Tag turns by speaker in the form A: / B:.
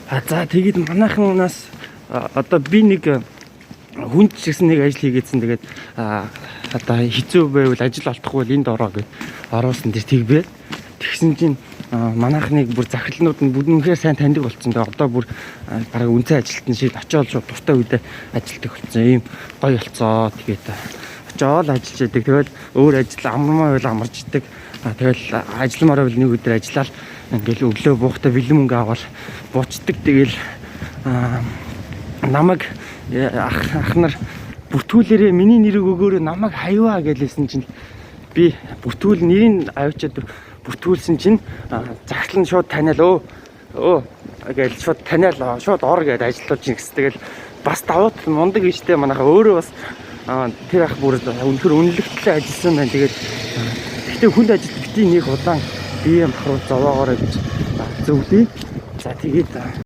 A: За, тэгээд манайханаас одоо би нэг хүн ч гэсэн нэг ажил хийгээдсэн. Тэгээд одоо хэцүү байвал, ажил олдохгүй бол энд ороо гэд оруулсан тэр тэгбэ. Тэгсэн чинь манайхныг бүр захирлнууд нь бүр үнэхээр сайн таньдаг болсон. Тэгээ одоо бүр бараг үнцэн ажилтан шиг очиод шууд дуртай үедээ ажилтдаг болсон. Ийм гоё болцоо. Тэгээд очиод ажиллаж яадаг. Тэгэл өөр ажил амармаа байл амарч идэг. Тэгэл ажилламаар байвал нэг өдөр ажиллаад ингээл өглөө буухта бэлэн мөнгө аваад буучдаг. Тэгэл намайг ах нар бүртгүүлээрээ, миний нэрийг өгөөрэй, намайг хаваа гэлээсэн чинь би бүртгүүл нэрийг авчиад бүртгүүлсэн чинь захирал нь шууд таниал, өө өө гээл шууд таниал, шууд ор гэдээ ажиллуулж ин гэсэн. Тэгэл бас давуу тал мундаг иштэй манайха өөрөө бас тэр ах бүр үнэхэр үнэлэгдлээ ажилласан байна. Тэгээд гэхдээ хүнд ажил битгий нэг удаан бие махбод зовоогоорой гэж зөвлөе. За, тэгээд